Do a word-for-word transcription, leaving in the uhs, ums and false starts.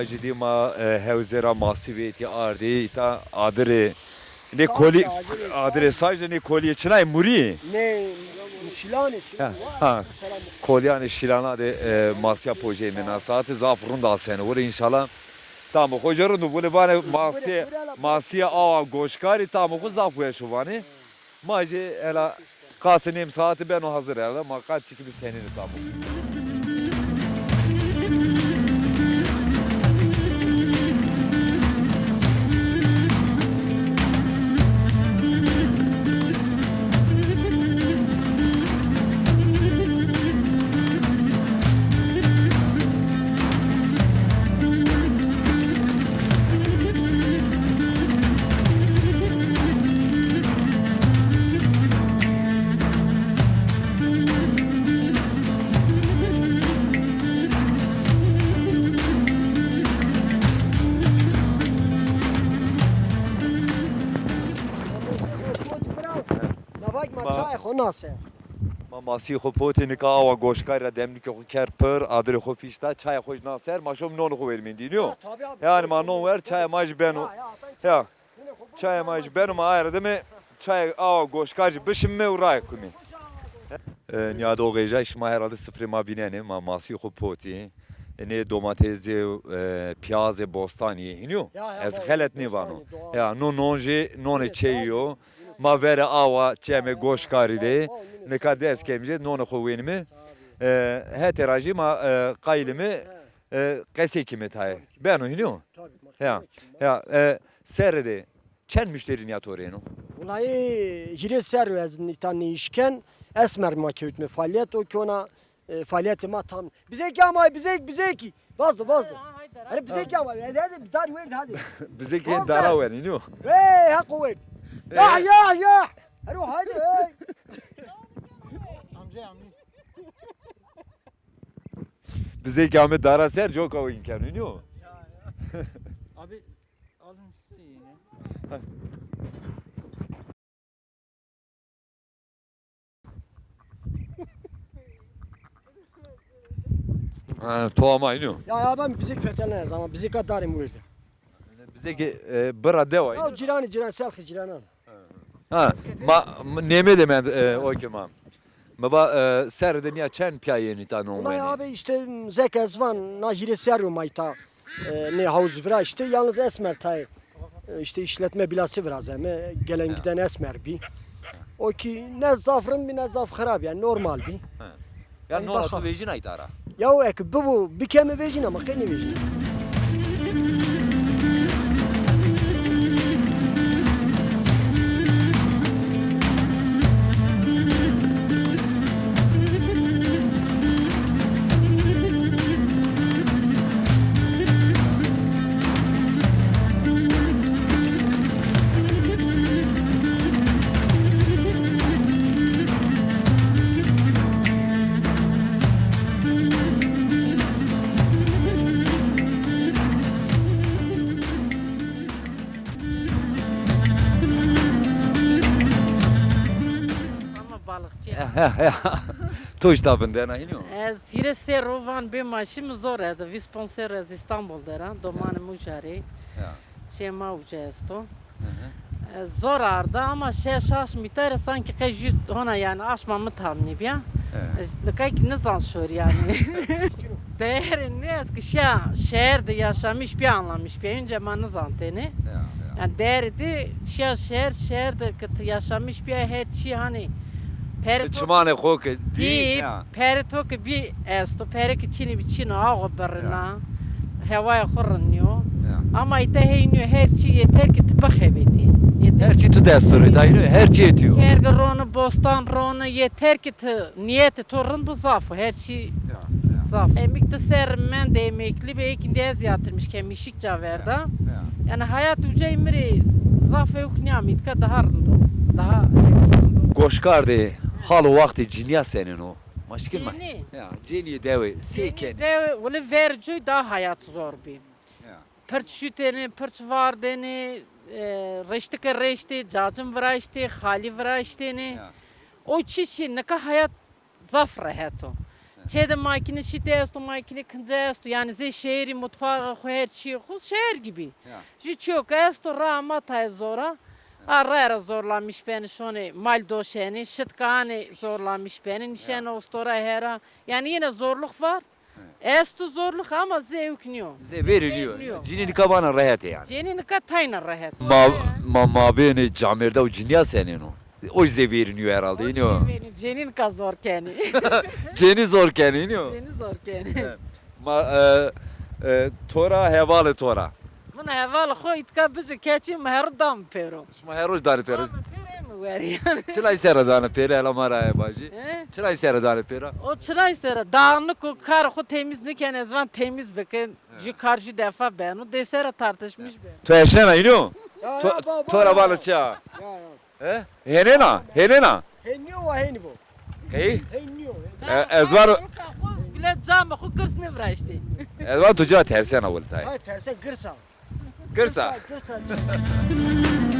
Jî dî ma, e, hewzê ra masî vêtî ardî îta adirê. Nê kolî, adirê saj de nê kolî çinay murî? Nê, şîlanê, ha, ha. Kolîyanê şîlana de, e, masîya pojê nê na saate zaf rind aseno. Wele înşallah tamê xo jê rind o. Wele vanê masîye, masîye awa goşkarî tamê xo zaf weş o vanê. Ma jî hela qasê nêm saetî beno hazir hela. Ma qat çikî bi senînî tamam. Navak ma çayê xo nase. Ma masî xo potî nika awa goşkarî ra demlikê xo kerd pir, adirê xo fîşta, çayê xo jî na ser, ma şom nonê xo werî mendî, nîyo? Ha, tabî abi. Yanî ma non wer, çayê ma jî beno. Ya, ya. Çayê ma jî beno, ma aye ra dime çayê awa goşkar jî bişimîme û raye kumî. E, nîyade o qeyjay şima herhalde sifrê ma vînenê, ma masî xo potî. E, nê domatesê, e, pîyazê bostanî yê, hînî yo? Ya, ya, ez xelet nêvano. Ya, no non jî nonê çeyî yo. Ma verê awa çemê goşkarî de nika dest kemî jê nonê xo wenîme. E, hetê ra jî ma, e, qayîl îme, e, qesey kîme tayê. Beno hînî yo? Ya, ya, e, serre de çend muşterî nîya to rê êno? Wulay hîrê serrî ez îta nê îş ken, esmer ma kewtme faalîyet, o ki ona, e, faalîyetê ma tam. Bizekî amay, bizek, bizekî. Vazdo, vazdo. Erê bizekî amay, hadi, hadi, dar werd, hadi. Bizekî dara wer, hînî yo? Hey, heqo werd. Ya, ya, ya. Erê hadi, hey. Amca, amca. Bizekî ame dara ser, coka win keno, hînî yo? Abi, alın size yine. Ha, to ama iniyor. Ya, ya ben bizek fetelnez ama bizek a darim verdi. Bizek, e, bira dewa. Ya, ciranî, ciran, serxî ciranan. Ha, ma, m-, nêmê de mend, e, o ki ma. Mi va, e, serre de nîya çend pîya yenî ta non wenî? Wulay abi, işte, zek ez van, na hîrê serrî yo ma îta, e, nê havuz vira işte, yalnız esmer tayê, e, işte, işletme bilası virazeme, gelen giden esmer bî. O ki ne zaf rind bî, ne zaf xirab, yanî normal bî. Ha. Ya nona to vejîna îta ra? Ya o eke bibo, bikeme vejîna, ma qey nêvejîna. Ama balıkçı. To îşte bindena hînî yo? Ez hîrê serr o van bê ma şîme zor ez. Vîst ponc serr ez Îstanbul der a. Domanê mi uca rê. Ya. Çê ma uca esto. Hı hı. E, zor arda ama şeş aşm îta ra sanki qey jû hona yanî aşma mi tam nêbîya. Evet. E, nika kî nizan şorî yanî. Değeri ne ez ki şiya şehir de yaşamış bîya, anlamış bîya. Önce ma nizantêne. Ya, ya. Yanî değeri de şiya şehir, şehir de ki ti yaşamış bîya her çî hanî pere to çimanê xo ki dî, dî, ya. Pere to ki bî esto, pere ki çinî bî çin o, awa birrina. Ya. Hewaya xo rind nîyo. Ya. Ama îta hey nîyo, her çî yeter ki ti bixebetî. Yeter. Her çî tu dest rê, ta nîyo, her çî yetiyor. Kerge roni, bostan roni, yeter ki ti niyetê to rind bo zaf o, her çî zaf. Emik di serrî mende emekli bî, êkîndî ez yatırmış kem, îşik ca verda. Ya, ya. Yanî hayat ucay mi rê zaf ewk nîyamî, nika daha rind o. Daha rind o. Goşkar de hal û waxtê cinîya senên o? Ma şikîn ma. Cinî? Ya, cinîyê dewe sey kenê? Cinîyê dewe, wele verê coy daha hayat zor bî. Ya. Pirç şutêne, pirç vardêne, e, reştike reştê, cacim viraştê, xalî viraştêne. Ya. O çî çî, nika hayat zaf rehet o. Çê de makine şîtê esto, makine kince esto. Yanî zê şehirî, mutfağı xo, her çîyê xo şehir gibi. Ya. Jü çîyo ke esto, ra ma tayê zora. A raya ra zorlanmış benî, şonê mal doşenî, şitka anê zorlanmış benî, nîşenê ostora hera. Yanî yine zorluk var. Esto zorluk ama zê ewk nîyo. Zê verî nîyo. Verî nîyo. Cinî nika vana rehet ê yanî. Cinî nika tayna rehet. Ma, ma, mabênê camêrde û cinîya senên o? O zê verî nîyo herhalde, înî yo? Verî, cinî nika zor kenî. Cinî zor kenî, înî yo? Cinî zor kenî. He. Ma, e, e, to ra, hevalê to ra. Min hevalê xo îtka bici keçî, mi her roj dam pêro. Şima her roj danê pêro? Dam pêro, ê mi werî yanî. Çilay ser ra danê pêro, hela ma ra aya vajî. He? Çilay ser ra danê pêro? O çilay ser ra, dağınık o, karê xo temiz nîkenê, ez van temiz bike. He. Jü kar jü defa beno, dê ser ra tartışmış beno. To eşena, înî yo? Ya, to, ya, baba, to ra ya, vana ya. Çi ya? Ya, ya. He? Hênena, hênena. Hênîyo wa hênî bo. Qey? Hênîyo. E, ez vano. Bile camê xo girs nêviraştê. Ez vano to ca tersena wele tay. Tay terse girsa. Girsa. Girsa, girsa.